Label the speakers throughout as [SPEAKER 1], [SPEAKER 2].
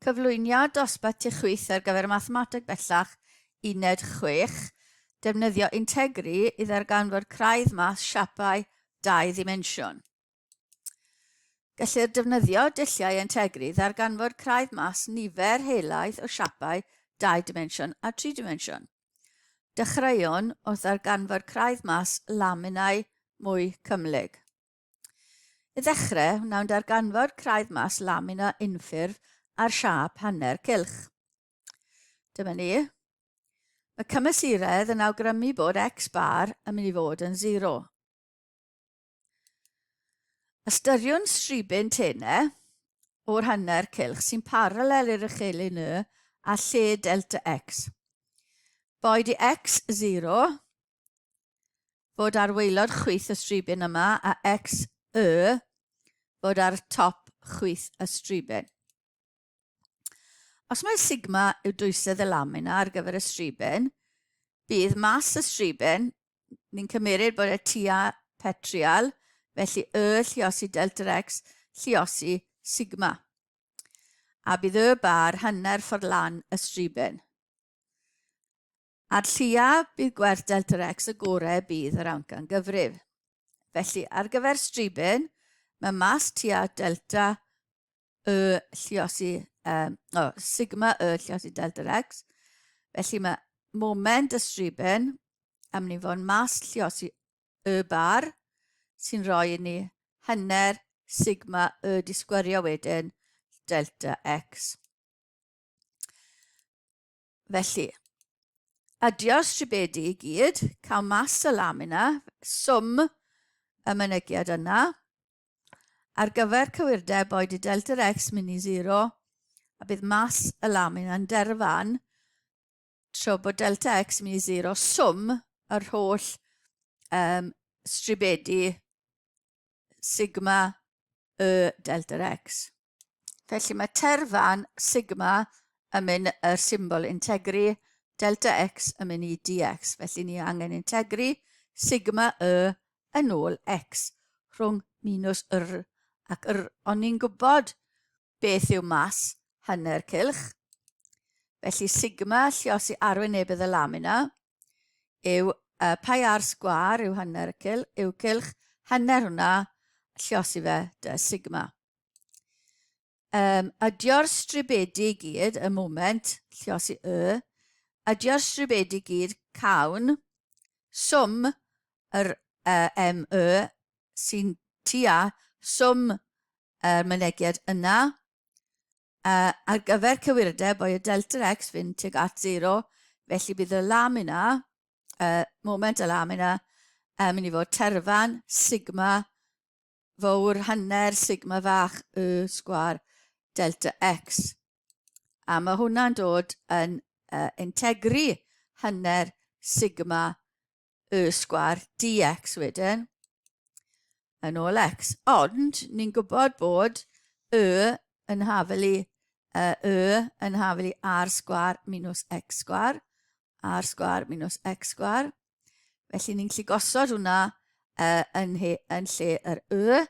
[SPEAKER 1] Cyflwyniad dosbarth tu chwith ar gyfer Mathemateg Bellach, Uned 6, defnyddio integri i ddarganfod craidd mas siapau dau ddimensiwn. Gellir defnyddio dulliau integri i ddarganfod craidd mas nifer helaeth o siapau dau dimensiwn a tri dimensiwn. Dechreuwn wrth ddarganfod craidd mas laminau mwy cymhlyg. I ddechrau, wnawn darganfod craidd mas lamina unffurf ar siâp hanner cylch. Dyma ni. Mae cymesuredd yn awgrymu bod x bar yn mynd i fod yn 0. Ystyriwn stribyn tenau o'r hanner cylch sy'n paralel i'r uchelyn y a lle delta x. Boed i x 0, fod ar waelod chwith y stribyn yma a x y fod ar top chwith y stribyn. Os mae sigma yw dwysedd y lamina ar gyfer y stribyn, bydd mas y stribyn, ni'n cymeryd bod e tua petrial, felly y lliosi delta x lliosi sigma. A bydd y bar hanner ffordd lan y stribyn. A'r llia bydd gwerth delta x y gorau bydd yr amcan gyfrif. Felly, ar gyfer stribyn, mae mas tua delta y lliosi, um, oh, sigma y lliosi delta x. Felly mae moment y stribyn am ni fod mas lliosi y bar sy'n rhoi i ni hanner sigma y disgwyrio wedyn delta x. Felly, adio'r stribedi i gyd, cael mas y lamina, swm y mynegiad yna. Ar gyfer cywirdeb boed i delta x mynd i 0, a bydd mas y lamina yn derfan tro bod delta x mynd i 0, swm yr holl um, stribedi sigma y delta x. Felly mae terfan sigma yn mynd yr symbol integri, delta x yn mynd i dx. Felly ni angen integri sigma y yn ôl x rhwng minus r ac r. Ond ni'n gwybod beth yw mas hanner cylch. Felly sigma lliosi arwynebedd y lamina yw uh, pi r sgwar yw hanner y cylch, yw cylch hanner hwnna, lliosi fe dy sigma. Um, adio'r stribedi i gyd, y moment, lliosi y, adio'r stribedi i gyd, cawn, swm yr uh, M Y sy'n tua swm yr mynegiad yna. Uh, ar gyfer cywirdeb, o'i y delta x fynd tuag at 0, felly bydd y lamina, uh, moment y lamina, uh, mynd i fod terfan sigma fawr hanner sigma fach y sgwar delta x. A mae hwnna'n dod yn uh, integru hanner sigma y sgwar dx wedyn yn ôl x. Ond ni'n gwybod bod y yn hafel i uh, y yn hafel i r sgwar minus x sgwar, r sgwar minus x sgwar. Felly ni'n gallu gosod hwnna uh, yn, he, yn lle yr y,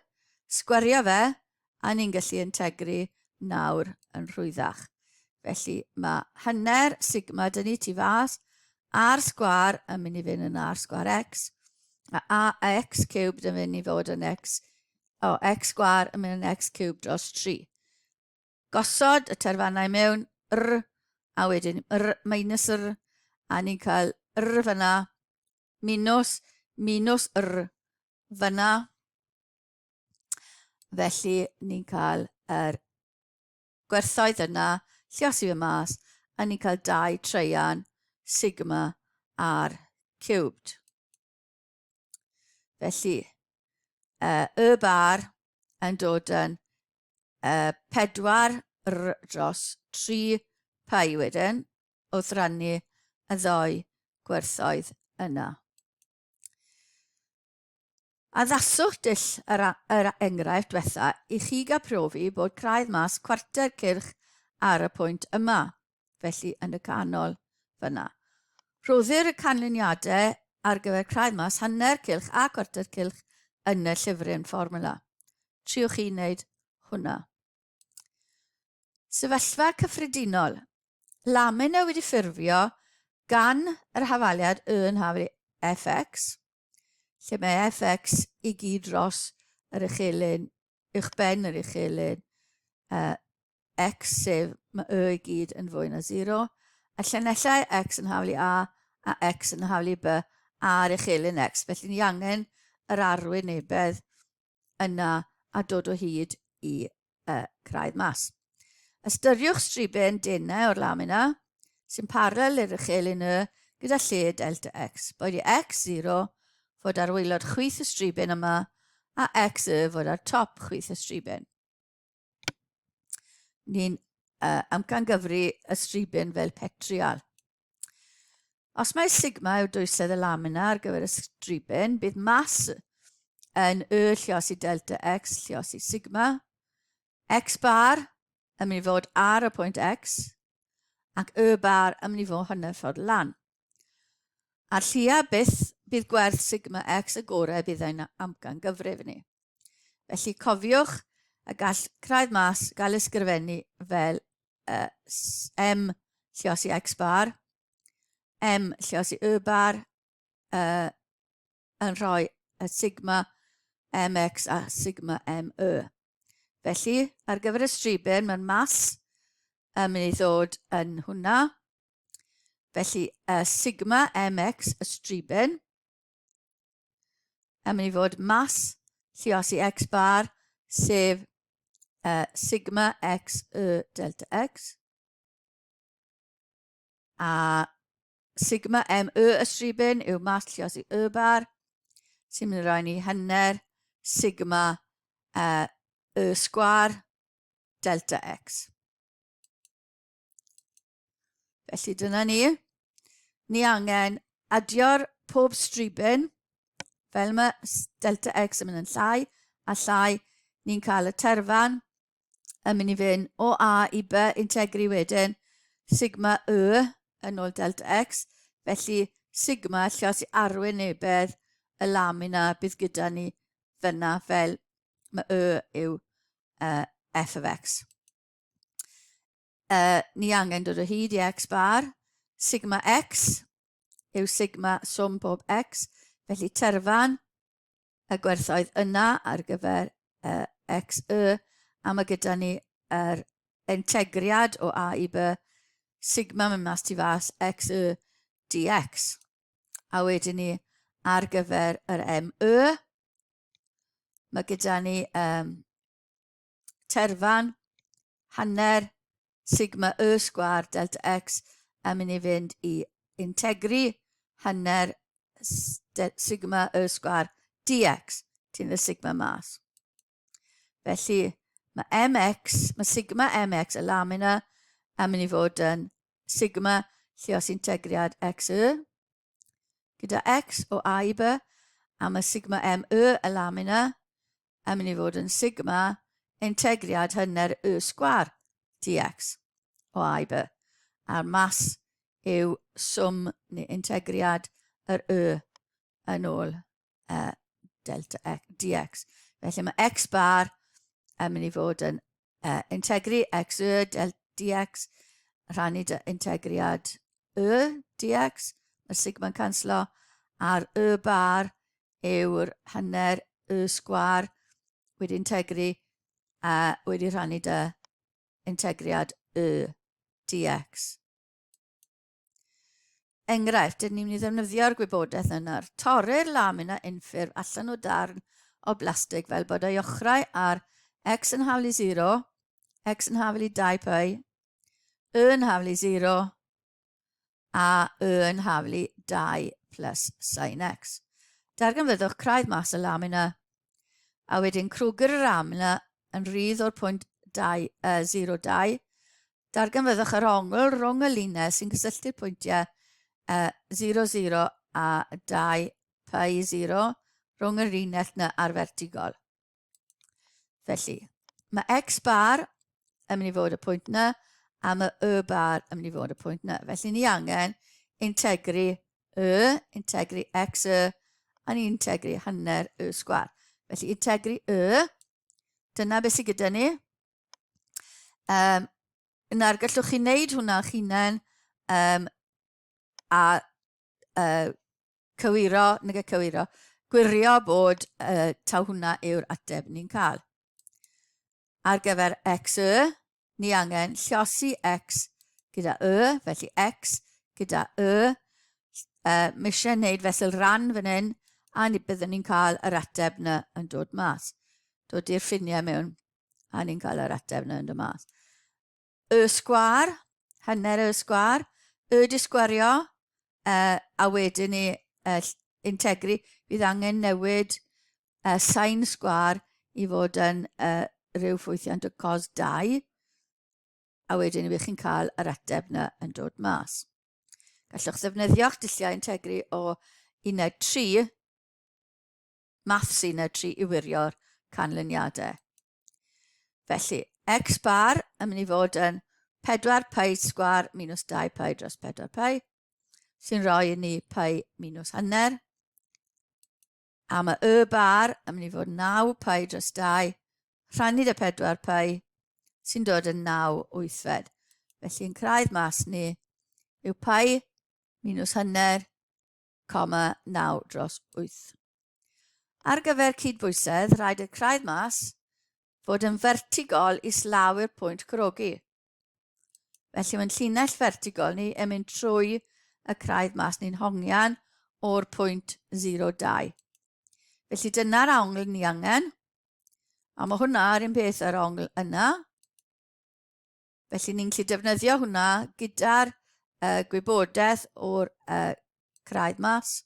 [SPEAKER 1] sgwario fe, a ni'n gallu integru nawr yn rhwyddach. Felly mae hanner sigma dyn ni tu fas, r sgwar yn mynd i fynd yn r sgwar x, a ax cubed yn mynd i fod yn x, o, x sgwar yn mynd yn x cubed dros 3. Gosod y terfannau mewn r, a wedyn r minus r, a ni'n cael r fyna, minus, minus r fyna, Felly ni'n cael yr gwerthoedd yna, lliosi fe mas, a ni'n cael 2 treian sigma r cubed. Felly, uh, y bar yn dod yn uh, 4 r dros 3 pi wedyn, wrth rannu y ddou gwerthoedd yna. Addaswch dull yr, yr enghraifft diwetha i chi gael profi bod craidd mas cwarter cylch ar y pwynt yma, felly yn y canol fyna. Rhoddir y canlyniadau ar gyfer craidd mas hanner cylch a cwarter cylch yn y llyfryn fformwla. Triwch chi wneud hwnna. Sefyllfa cyffredinol. Lamina wedi ffurfio gan yr hafaliad y yn hafal fx, lle mae fx i gyd dros yr uchelyn, uwchben yr uchelyn x, sef mae y i gyd yn fwy na 0, a llinellau x yn hafal i a a x yn hafal i b a'r uchelyn x. Felly ni angen yr arwynebedd yna a dod o hyd i y craidd mas. Ystyriwch stribyn denau o'r lamina sy'n paralel i'r uchelyn y gyda lled delta x. Boed i x 0 fod ar waelod chwith y stribyn yma a x y fod ar top chwith y stribyn. Ni'n amcangyfri y stribyn fel petrial. Os mae sigma yw dwysedd y lamina ar gyfer y stribyn, bydd mas yn y lliosi delta x lliosi sigma. X bar yn mynd i fod ar y pwynt x, ac y bar yn mynd i fod hanner ffordd lan. A'r llia byth bydd gwerth sigma x y gorau bydd ein amcan gyfrif ni. Felly cofiwch y gall craidd mas gael ysgrifennu fel M lliosi X bar, M lliosi Y bar, yn rhoi y sigma MX a sigma MY. Felly, ar gyfer y stribyn, mae'r mas yn mynd i ddod yn hwnna. Felly, y sigma MX, y stribyn, yn mynd i fod mas lliosi x bar, sef sigma x y delta x, a sigma m y ystribyn yw mas lliosi y bar, sy'n mynd i roi ni hanner sigma y sgwar delta x. Felly dyna ni. Ni angen adio'r pob stribyn, fel mae delta x yn mynd yn llai a llai, ni'n cael y terfan yn mynd i fynd o A i B integru wedyn sigma Y yn ôl delta x, felly sigma llios i arwynebedd y lamina bydd gyda ni fyna fel mae Y yw f of x. Ni angen dod o hyd i x bar. Sigma x yw sigma swm pob x, felly terfan y gwerthoedd yna ar gyfer x, y, a mae gyda ni yr integriad o a i b, sigma mynd mas tu fas, x, y, dx. A wedyn ni ar gyfer yr m, y, mae gyda ni terfan hanner sigma y sgwâr delta x yn mynd i fynd i integru hanner sigma y sgwâr dx, ti'n y sigma mas. Felly, mae mx, mae sigma mx y lamina yn mynd i fod yn sigma lluos integriad x y, gyda x o a i b, a mae sigma m y y lamina yn mynd i fod yn sigma integriad hanner y sgwar dx o a i b. A'r mas yw swm neu integriad yr y yn ôl delta x, dx. Felly mae x bar yn mynd i fod yn integru x y del dx rhannu dy integriad y dx, mae'r sigma'n canslo, a'r y bar yw'r hanner y sgwar wedi integru a wedi rhannu dy integriad y dx. Enghraifft, dyn ni'n mynd i ddefnyddio'r gwybodaeth yna. Torri'r lamina unffurf allan o darn o blastig fel bod ei ochrau ar x yn haflu 0, x yn haflu 2 pi, y yn haflu 0, a y yn haflu 2 plus sin x. Darganfyddwch craidd mas y lamina, a wedyn crwgr y lamina yn rhydd o'r pwynt 2, 0, 2, Darganfyddwch yr ongl rhwng y linell sy'n cysylltu'r pwyntiau 0, 0 a 2 pi 0 rhwng y linell na a'r fertigol. Felly, mae x bar yn mynd i fod y pwynt na, a mae y bar yn mynd i fod y pwynt na. Felly ni angen integru y, integru x y, a ni integru hanner y sgwar. Felly integru y, dyna beth sydd gyda ni. Yna'r gallwch chi wneud hwnna eich hunain a cywiro, nag y cywiro, gwirio bod taw hwnna yw'r ateb ni'n cael. Ar gyfer x y, ni angen llosi x gyda y, felly x gyda y. Mae eisiau gwneud fesul rhan fan hyn, a ni byddwn ni'n cael yr ateb yna yn dod mas. Dod i'r ffiniau mewn, a ni'n cael yr ateb yna yn dod mas. Y sgwar, hanner y sgwar, y di sgwario, a wedyn ni integru, bydd angen newid sain sgwar i fod yn rhyw ffwythiant o cos 2, a wedyn fydd chi'n cael yr ateb yna yn dod mas. Gallwch ddefnyddio'ch dulliau integru o uned 3, maths uned 3 i wirio'r canlyniadau. Felly, x bar yn mynd i fod yn 4 pi sgwar minus 2 pi dros 4 pi, sy'n rhoi i ni pi minus hanner. A mae y bar yn mynd i fod 9 pi dros 2, rhannu dy 4 pi, sy'n dod yn 9 wythfed. Felly, yn craidd mas ni yw pi minus hanner coma 9 dros 8. Ar gyfer cydbwysedd, rhaid i'r craidd mas fod yn fertigol islaw i'r pwynt crogi. Felly mae'n llinell fertigol ni yn mynd trwy y craidd mas ni'n hongian o'r pwynt 02. Felly dyna'r ongl ni angen. A mae hwnna yr un peth â'r ongl yna. Felly ni'n gallu defnyddio hwnna gyda'r gwybodaeth o'r craidd mas.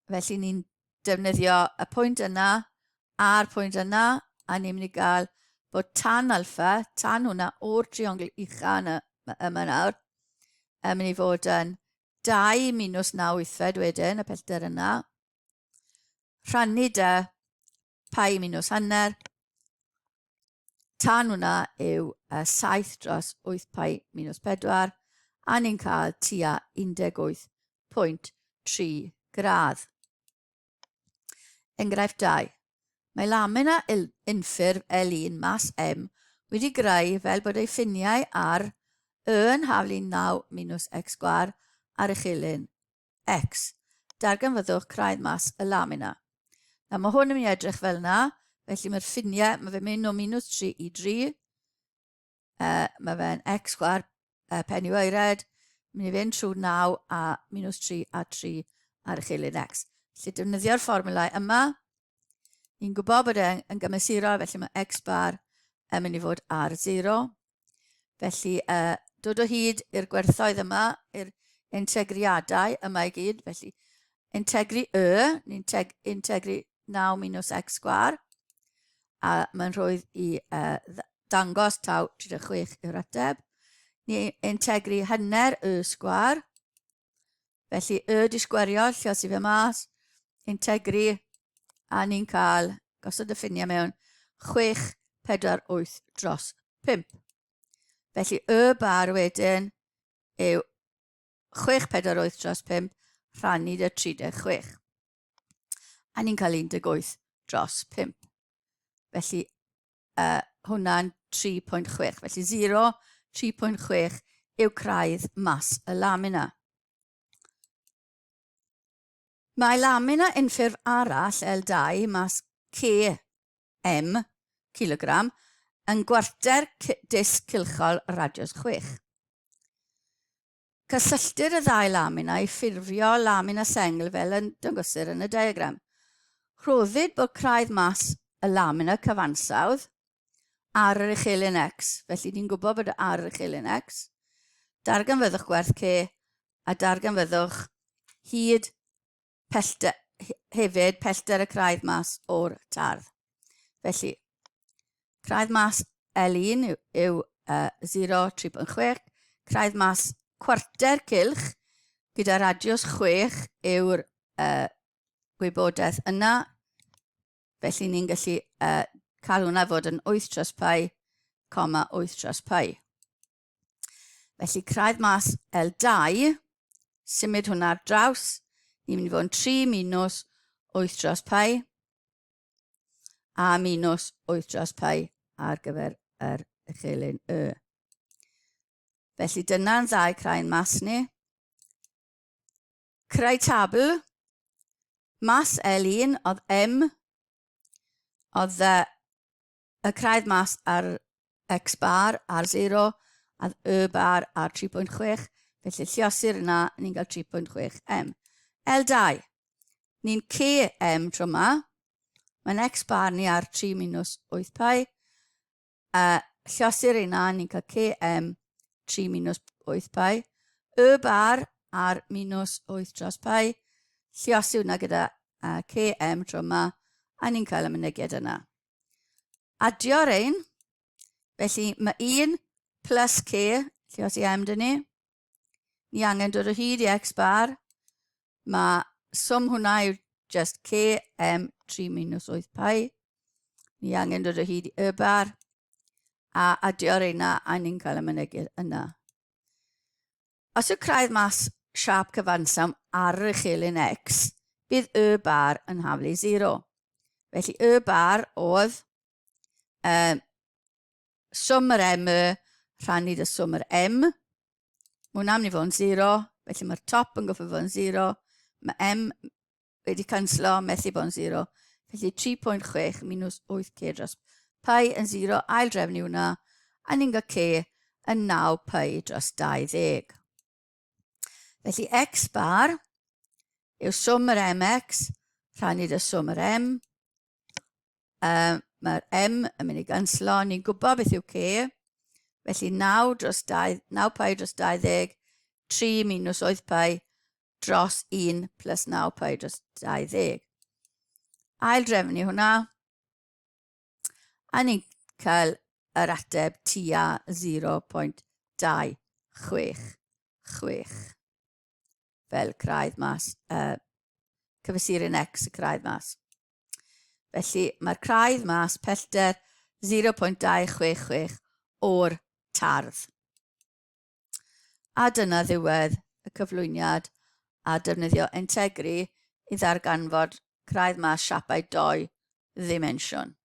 [SPEAKER 1] Felly ni'n defnyddio y pwynt yna a'r pwynt yna, a ni'n mynd i gael bod tan alfa, tan hwnna o'r triongl ucha yna, yma nawr, yn mynd i fod yn 2 minus 9 wythfed wedyn, y pellter yna, rhannu dy pi minus hanner, Tan hwnna yw 7 dros 8 pi minus 4, a ni'n cael tua 18.3 gradd. Enghraifft 2. Mae lamina unffurf L1 mas M wedi greu fel bod ei ffiniau ar y yn haflu 9 minus x sgwar ar uchelyn X. Darganfyddwch craidd mas y lamina. Nawr mae hwn yn mynd i edrych fel yna, felly mae'r ffiniau, mae fe'n mynd o minus 3 i 3, mae fe'n x sgwar pen i waered, mynd i fynd trwy 9 a minus 3 a 3 ar y chilyn x. Felly defnyddio'r fformulau yma, ni'n gwybod bod e'n yn gymesurol, felly mae x bar yn mynd i fod ar 0. Felly, dod o hyd i'r gwerthoedd yma, i'r integriadau yma i gyd. Felly, integru y, ni'n integru 9 minus x sgwar, a mae'n rhwydd i dangos taw 36 yw'r ateb. Ni integru hanner y sgwar, felly y di sgwerio, lliosi fe mas, integru, a ni'n cael gosod y ffiniau mewn 6, 4, 8 dros 5. Felly y bar wedyn yw 6, 4, 8 dros 5 rhannu dy 36. A ni'n cael 18 dros 5. Felly hwnna'n 3.6. Felly 0, 3.6 yw craidd mas y lamina. Mae lamina unffurf arall, L2, mas K M, cilogram, yn gwarter disg cylchol radiws 6. Cysylltir y ddau lamina i ffurfio lamina sengl fel yn dangosir yn y diagram. Rhoddid bod craidd mas y lamina cyfansawdd ar yr uchelyn X, felly ni'n gwybod bod ar yr uchelyn X. Darganfyddwch gwerth C a darganfyddwch hyd pellter, hefyd pellter y craidd mas o'r tardd. Felly, craidd mas L1 yw, yw 0, 3.6, craidd mas cwarter cylch gyda radiws 6 yw'r gwybodaeth yna. Felly ni'n gallu cael hwnna fod yn 8 dros pi, coma 8 dros pi. Felly craidd mas L2, symud hwnna ar draws, ni'n mynd i fod yn 3 minus 8 dros pi, a minus 8 dros pi ar gyfer yr uchelyn Y. Felly dyna'n ddau craidd mas ni. Creu tabl. Mas L1 oedd M, oedd y craidd mas ar X bar ar 0, a Y bar ar 3.6, felly lliosir yna, ni'n cael 3.6 M. L2, ni'n K M tro yma, mae'n X bar ni ar 3 minus 8 pi, A llosir yna, ni'n cael KM 3 minus 8 pi. Y bar ar minus 8 dros pi. Lliosi hwnna gyda KM tro yma, a ni'n cael y mynegiad yna. Adio rein, felly mae 1 plus K, lliosi M dyn ni. Ni angen dod o hyd i X bar. Mae swm hwnna yw just K, M, 3 minus 8 pi. Ni angen dod o hyd i Y bar a adio reina a ni'n cael y mynegiad yna. Os yw craidd mas siâp cyfansawm ar yr uchelyn X, bydd Y bar yn haflu 0. Felly Y bar oedd swm yr M y rhannu dy swm yr M. Mae hwnna'n mynd i fod yn 0, felly mae'r top yn gofio fod yn 0. Mae M wedi canslo, methu bod yn 0. Felly 3.6 minus 8k dros pi yn 0, ail drefnu hwnna, a ni'n cael k yn 9 pi dros 20. Felly x bar yw swm yr mx rhannu dy swm yr m. Mae'r m yn mynd i ganslo, ni'n gwybod beth yw k. Felly 9, dros 2, 9 pi dros 20, 3 minus 8 pi dros 1 plus 9 pi dros 20. Ail drefnu hwnna. A ni'n cael yr ateb tua 0.266 fel craidd mas, cyfesurin X y craidd mas. Felly mae'r craidd mas pellter 0.266 o'r tardd. A dyna ddiwedd y cyflwyniad a defnyddio Integri i ddarganfod craidd mas siapau dou ddimensiwn.